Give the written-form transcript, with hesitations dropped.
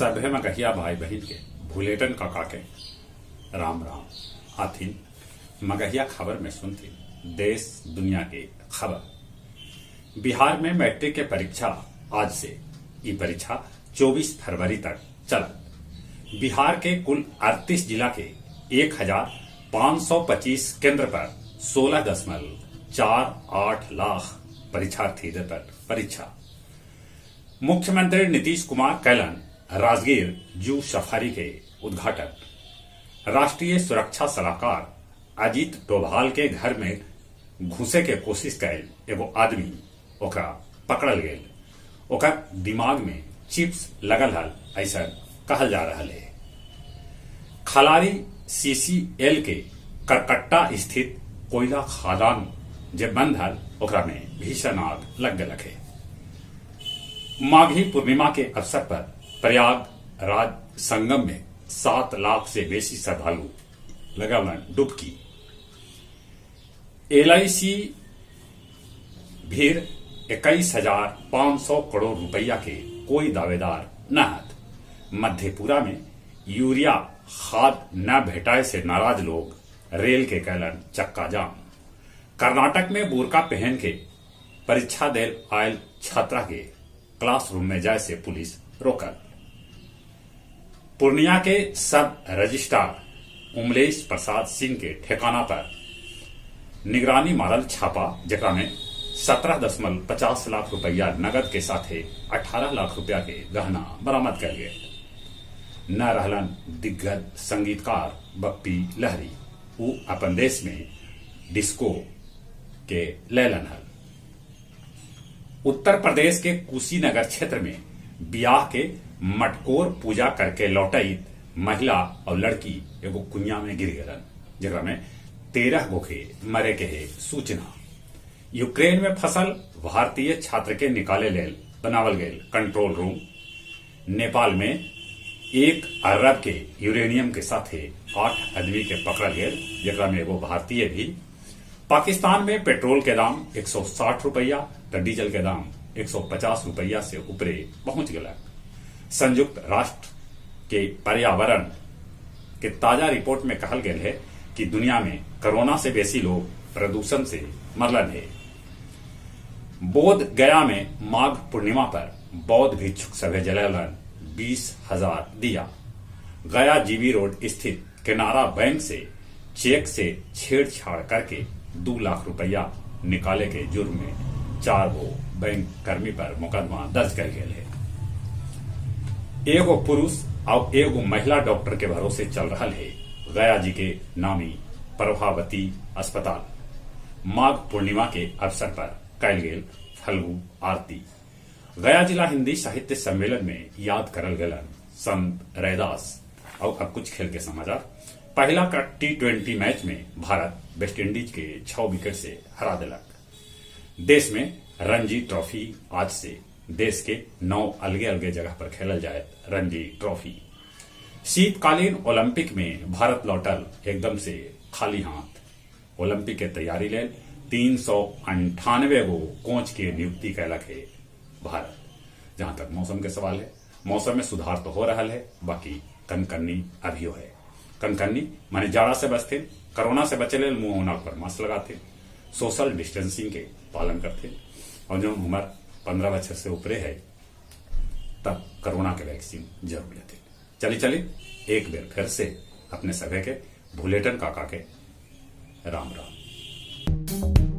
सभे मगहिया भाई बहिन के भुलेटन काका के राम राम। आथिन मगहिया खबर में सुनथिन देश दुनिया के खबर। बिहार में मैट्रिक के परीक्षा आज से, ई परीक्षा 24 फरवरी तक चलत। बिहार के कुल 38 जिला के 1525 केंद्र पर 16.48 लाख परीक्षार्थी देतन परीक्षा। मुख्यमंत्री नीतीश कुमार कैलन राजगीर जू सफारी के उद्घाटन। राष्ट्रीय सुरक्षा सलाहकार अजीत डोभाल के घर में घुसे के कोशिश कैल एगो आदमी ओकरा पकड़ल गेल। ओकर दिमाग में चिप्स लगल हल, ऐसा कहल जा रहा है। खलारी सीसीएल के करकट्टा स्थित कोयला खदान जे बंद हल ओकरा में भीषण आग लग गलक है। माघी पूर्णिमा के अवसर पर प्रयाग राज संगम में 7 लाख से बेसी श्रद्धालु लगलन डुबकी। एलआईसी भीर 21,500 करोड़ रुपया के कोई दावेदार न हत। मधेपुरा में यूरिया खाद न भेटाए से नाराज लोग रेल के कैलन चक्का जाम। कर्नाटक में बुर्का पहन के परीक्षा देल आयल छात्रा के क्लासरूम में जाए से पुलिस रोकल। पूर्णिया के सब रजिस्ट्रार उमलेश प्रसाद सिंह के ठिकाना पर निगरानी मारल छापा, जेकरा में 17.50 लाख रुपया नगद के साथे 18 लाख रुपया के गहना बरामद कयल गेल। न रहलन दिग्गज संगीतकार बप्पी लहरी, ऊ अपन देश में डिस्को के लैलन हल। उत्तर प्रदेश के कुशीनगर क्षेत्र में बियाह के मटकोर पूजा करके लौटई महिला और लड़की एगो कुइया में गिर गलन, जेकरा में 13 गो के मरे के है सूचना। यूक्रेन में फसल भारतीय छात्र के निकाले लेल बनावल गेल कंट्रोल रूम। नेपाल में 1 अरब के यूरेनियम के साथे 8 आदमी के पकड़ल गेल, जेकरा में एगो भारतीय भी। पाकिस्तान में पेट्रोल के दाम 160 रुपया तो डीजल के दाम 150 रुपया से ऊपरे पहुंच गलक। संयुक्त राष्ट्र के पर्यावरण के ताजा रिपोर्ट में कहल गेल है कि दुनिया में कोरोना से बेसी लोग प्रदूषण से मरलन है। बोध गया में माघ पूर्णिमा पर बौद्ध भिक्षुक सभे जलैलन 20,000 दिया। गया जीबी रोड स्थित केनारा बैंक से चेक से छेड़छाड़ करके 2 लाख रुपया निकाले के जुर्म में 4 गो बैंक कर्मी पर मुकदमा दर्ज कर गेल है। एगो पुरुष और एगो महिला डॉक्टर के भरोसे चल रहा है गया जी के नामी प्रभावती अस्पताल। माघ पूर्णिमा के अवसर पर कैल गेल फल्गु आरती। गया जिला हिंदी साहित्य सम्मेलन में याद करल गलन संत रैदास। और अब कुछ खेल के समाचार। पहला का T20 match में भारत वेस्टइंडीज के 6 विकेट से हरा दिलक। देश में रणजी ट्रॉफी आज से देश के 9 अलगे अलगे जगह पर खेलल जाए रणजी ट्रॉफी। शीतकालीन ओलंपिक में भारत लौटल एकदम से खाली हाथ। ओलंपिक के तैयारी लेल 398 गो कोच के नियुक्ति कैलक है भारत। जहां तक मौसम के सवाल है, मौसम में सुधार तो हो रहा है, बाकी कनकन्नी अभियो है। कनकन्नी माने जाड़ा से बचते, कोरोना से बचे लेल मुंह नाक पर मास्क लगाते, सोशल डिस्टेंसिंग के पालन करते, और जो उम्र 15 बछर से ऊपरे है तब कोरोना के वैक्सीन जरूर लेते। चली चली एक बेर फिर से अपने सभे के भुलेटन काका के राम राम।